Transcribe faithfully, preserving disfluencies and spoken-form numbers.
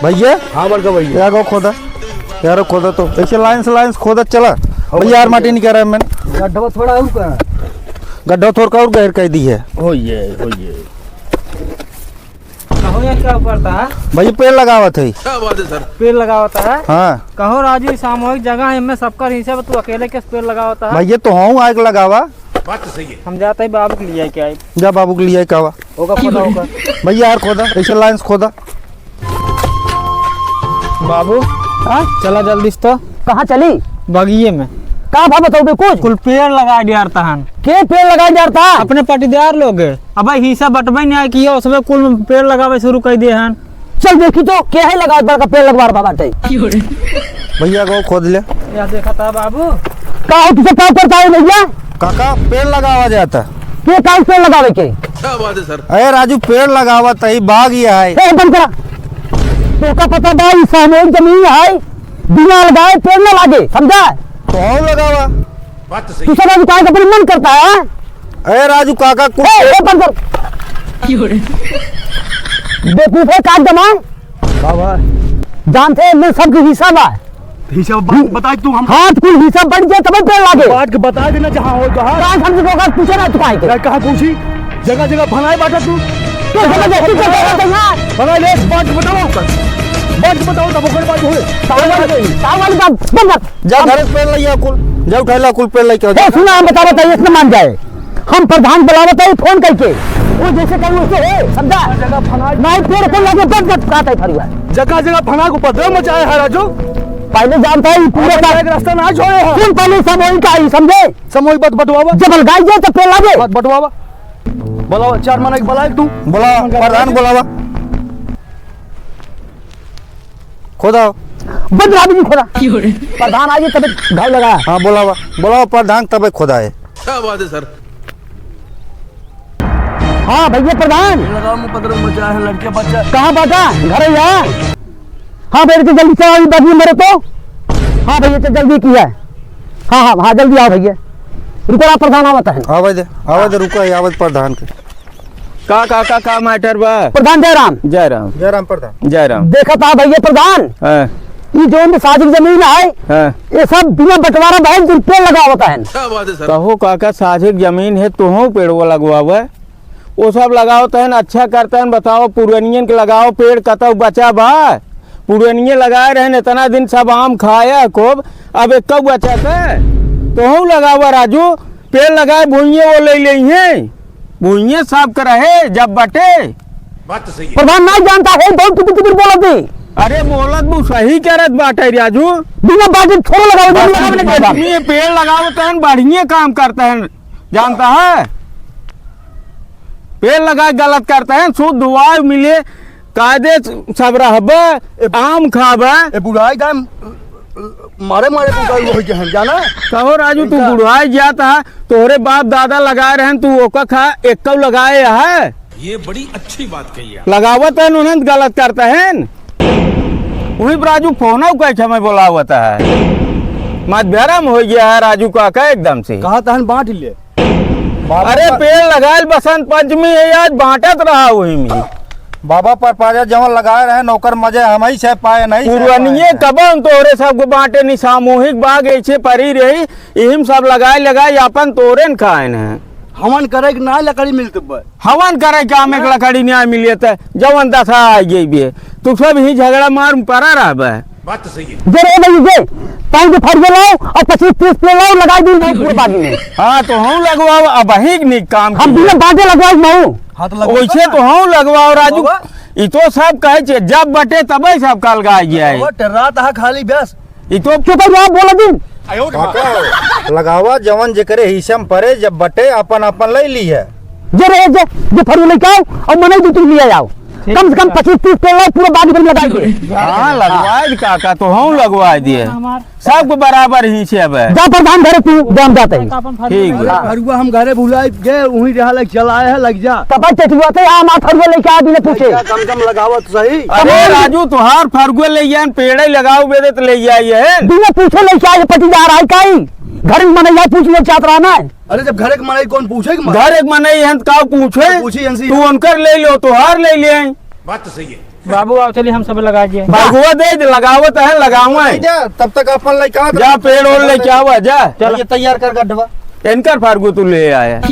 भैया। हाँ बड़का भैया। यार को खोदा, यार खोदा तो ऐसे लाइन से लाइन से खोदा चला। भैया यार माटी निकाल रहा है मैं। गड्ढा थोड़ा और का? गड्ढा थोड़ का और गहर कर दी है। हो ये, हो ये। कहो ये क्या करता है? भैया पेड़ लगावत है। क्या बात है सर? पेड़ लगावत है? हाँ। कहो राजू, सामूहिक जगह है, इनमें सबका हिस्सा, तू अकेले कैसे पेड़ लगावत है? भैया तो हूँ आग लगावा। बात तो सही है। हम जाते हैं बाबू के लिए क्या है? जा बाबू के लिए कहवा। होगा, खोदा होगा। भैया यार खोदा, ऐसे लाइन से खोदा। बाबू, हाँ? चला जल्दी से तो। कहाँ चली? बगिये में। का भा बताओ बे कुछ? कुल पेड़ लगा दिया यार तहन। के पेड़ लगा दिया यार तहन? अपने पटीदार लोग। अब भाई हिस्सा बटबे नहीं आए कि ये उसमें कुल पेड़ लगावे शुरू कर दिए हन। चल देखी तो, के है लगा बड़का पेड़ लगवा रहा बाटे। भैया को खोद ले। या देखा था बाबू। का हो, तुझे का करता है भैया? काका, पेड़ लगावा जाता। के का पेड़ लगावे के? क्या बात है सर? अरे राजू, पेड़ लगावा तही बाग ये है। ए, बंद करा। तोका पता बा, ई सामूहिक जमीन है, बिना लगाए पेड़ ना लागे, समझा? तो हम लगावा। बात तो सही। तू सब अभी काहे का अपने मन करता है? अरे राजू काका, कुछ ए, ए, बंद कर। बेवकूफ है, काट दमा। बाबा। जानते हैं, मैं सबके हिस्सा बा। हिस्सा बा-, बताई तू हम। हाँ, तो कुल हिस्सा बट जाए, तब पेड़ लागे। बांट के बता देना जहाँ हो, जहाँ। कहाँ समझ को, कहाँ पूछे ना तू काहे के? यार, कहाँ पूछी? जगह, जगह भनाए बाटा तू। तू समझ, तू समझ, तू समझ। भनाए ले, बांट के बताओ। बांट के बताओ, तब ओकर बात होए। सावन, सावन का बंद कर। जा घर से पेड़ लइया कुल, जा उठाइला कुल पेड़ लइके आ, जा। ए, सुना, हम बता, बताइए, इतना मान जाए। हम प्रधान बुलावत है फोन करके, वो जैसे कहीं वैसे है, समझा? जगह फना नहीं, पेड़ को लगे बस बस काट है फरुआ। जगह जगह फना को उपद्रव मचाए है राजू। पहले जानता है ये पूरा और का एक रास्ता ना छोड़े है। सुन, पहले सामूहिक का ही समझे। सामूहिक बत-, बंटवावा। जब लगाई जाए तो पेड़ लागे। बत-, बंटवावा। बुलावा, चार मना के बुलाए तू। बुलावा, प्रधान बुलावा। खोदा। बंद रहा भी नहीं खोदा। प्रधान आइए तबे घाव लगा। हाँ, बोलावा, बोलावा प्रधान तबे खोदा है। क्या बात है सर? हाँ भैया प्रधान। लगाओ में उपद्रव मचा है, लड़के बच्चा। कहाँ बाटा? घर है यहाँ। हाँ भैया, तो जल्दी से आओ, ये बदली मरे तो। हाँ भैया, तो जल्दी की है। हाँ, हाँ, हाँ, जल्दी आओ भैया। रुको ना, प्रधान आवत है। आवे दे, आवे दे, रुको, आवे दे प्रधान के। का, का, का, का matter बा? प्रधान जय राम। जय राम। जय राम प्रधान। जय राम। देखत हा भैया प्रधान, हाँ। ई जौन साझिक जमीन है, हाँ। ये सब बिना बंटवारा बहन तुम पेड़ लगावत है। क्या बात है सर? कहो काका, साझिक जमीन है, तुहूँ पेड़वा लगवावे। वो सब लगावत है, अच्छा करत है, बताओ पुरनियन के लगाओ पेड़, कतौ बचा बा? पुरनिये लगाए रहन, इतना दिन सब आम खाया खूब, अब एक बचत है। तुहूँ लगावा राजू, पेड़ लगाए, भुइये वो ले लेइहैं। भुइये साफ करे है, जब बटे। बात तो सही है। प्रधान नहीं जानता है, बहुत कितिर कितिर बोलत है। अरे बोलत बू सही करत बाटे राजू। बिना बाटे छोड़ लगाओ, बस लगाओ, लगाओ। आदमी पेड़ लगावत है, बढ़िया काम करत है, जानता है? पेड़ लगाए गलत करत है, शुद्ध वायु मिले, कायदे सब रहबे, ए, आम खाबे। ए बुढ़ाई का मारे मारे बुढ़ाई हो गए हैं, जाना? कहो राजू, तू इनका बुढ़ाई जात है, तोहरे बाप दादा लगाए रहन, तू ओका खा, एक्कौ लगाए है? ये बड़ी अच्छी बात कही आप। लगावत है, उन्हें गलत करते हैं। वही पर राजू फोन कह के हमें बोलावत है। मत भरम हो गया है राजू काका एकदम से। कहा तहन बांट ले। बाबा अरे पर पेड़ लगायल बसंत पंचमी है, आज बांटत रहा वही में। बाबा पर पाजा जवन लगाए रहे, नौकर मजे हम ही से पाए नहीं से पुरनिये पाए। कबन तोहरे सबको बांटे नहीं, सामूहिक बाग ऐसे परी रही, इहिम सब लगाए लगाए अपन तोरे न खाए न। हवन करे के ना लकड़ी मिलत बा। हवन करे के आमे के लकड़ी न्याय मिले त जवन दशा आ गई बे, तू सब ही झगड़ा मार में पड़ा रहबे। बात तो सही है। जे रे भाई जे, पाँच के फरिया लाओ और पच्चीस तीस पेड़ लाओ, लगाई दी नहीं पूरे बागी में। हाँ, तो हम लगवाओ, अब ही निक काम हम किया। बिना बाटे लगवाई माऊ। हाँ, तो लगवाओ वैसे ना। तो हम लगवाओ राजू। बाबा। ई तो सब कहे छे, जब बटे तबे सब कल गाय गया है। बाबा, टर्रात हा खाली बस। ई तो चुप रहो, बोला दिन। काका, लगावा जवन जेकरे हिस्सा में परे, जब बटे अपन अपन ले ली है। जे रहे जे, जे फरू लेके आओ और मने दू तीन लिया जाओ। ठीक कम से कम बा। पच्चीस तीस पेड़ लाओ, पूरा बागी भर में लगाई दे। हाँ, लगवाए दे काका, तो हम लगवाए दिए। हमार सबको बराबर ही से अब। जा प्रधान घरे तू, जा हम जाते हैं। ठीक बा। फरुआ हम घरे भुलाए गए, वहीं रहा लग चलाए है, लग जा। तब चटुआते यहाँ हमार फरुआ लेके आ, बिना पूछे। लग जा, कम से कम लगावत सही। अरे राजू, तुहार फरुआ ले जान, पेड़े लगाओ बेदे तो ले जाइए। बिना पूछे लेके आए, पटीदार आए काई? घर में मनैया पूछ ले चाहत रहा ना। अरे जब घर एक मनई कौन पूछे कि मत? घर एक मनई हैं तो का पूछे? पूछी इनसे। तू उनकर ले लो, तुहार ले ले। बात तो सही है। बाबू, आओ, चलिए, हम सब लगा दिए। फरगुआ दे दे, लगावत है, लगावा है। जा, तब तक अपन लइका जा, पेड़ ओड़ लेके आवा, जा। चल। ये तैयार कर गड्ढवा। इनकर फरगु तू ले आया।